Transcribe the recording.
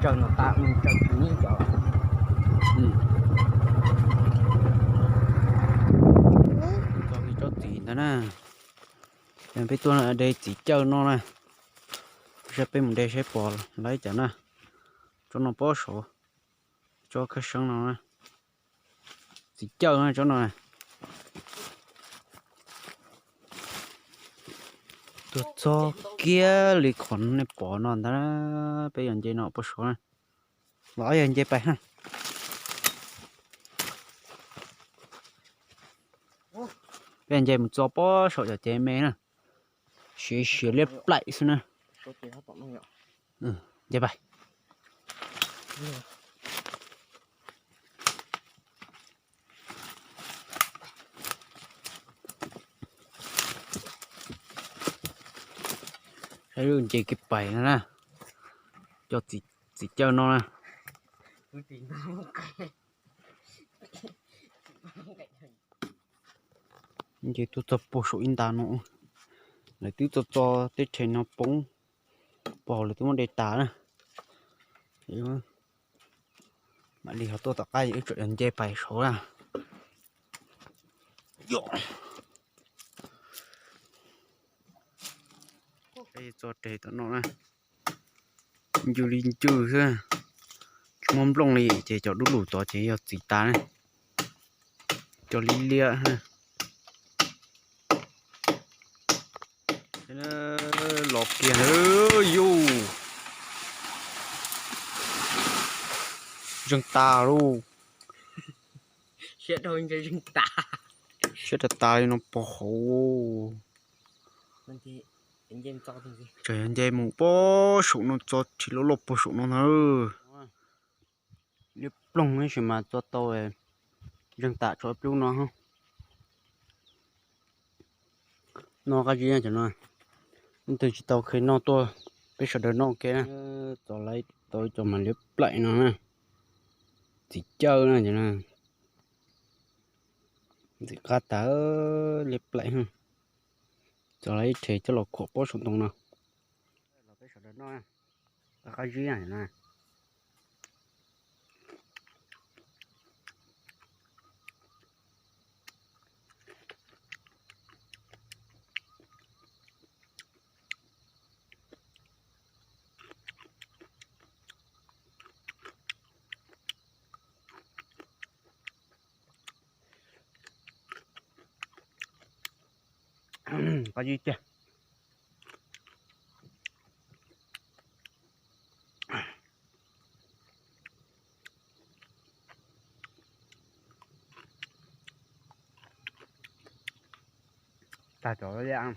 Tsaws no tas, tsaws tsis nyob cov. Txog li tsob txiv ntawd na. Peb tuaj de txiv cawj no na. Saib peb mus de saib pom lawv cov na. Tsob no pob saud, tsob khab seeb no na. Txiv cawj na tsob no. Tuaj txog kiag li qhov nej pom no ntag na. Peb yog nce no pob saud na. Los yog nce pais ha. Peb nce mus txog pob saum cov cev me na. Siav siav liab plaim xwb na. Nce pais. Saib lub nce kiag pais no na. Cov txiv cawj no na. Nce tuaj txog puag saum ib nta no. Lawv twb txo txo tej rhe no poob, puag hauv lawv twb muab de tas na. Mam li ho tuaj tom qab wb tseem yog nce pais saud na. Txo rhe tom no na. Ncw li ncw xwb, tsis muaj nplooj li ces cov dub lug tod ces yog txiv tas na. Cov liab liab. Los kiag yus, zeeg tas lauj. Siab rau tas li no pog hauv. Tseem yog nce mus puag saum no txog rhi loj loj puag saum no ntag. Liab ploog tab sis mas txo tau, zeeg tas tso plub no. Noj qab zib cov no. Leej twg tsis tau kheev noj tuaj, peb sawv daws noj ua ke na. Txo lawv tau cov mas liab plaim no na. Txiv cawj na cov no. Ntxim qab tas, liab plaim. Txo lawv ib rhe coj los khuam pob saum ntoo no. Los peb sawv daws noj, qab zib na. Qab zib tiag. Tag cov liab.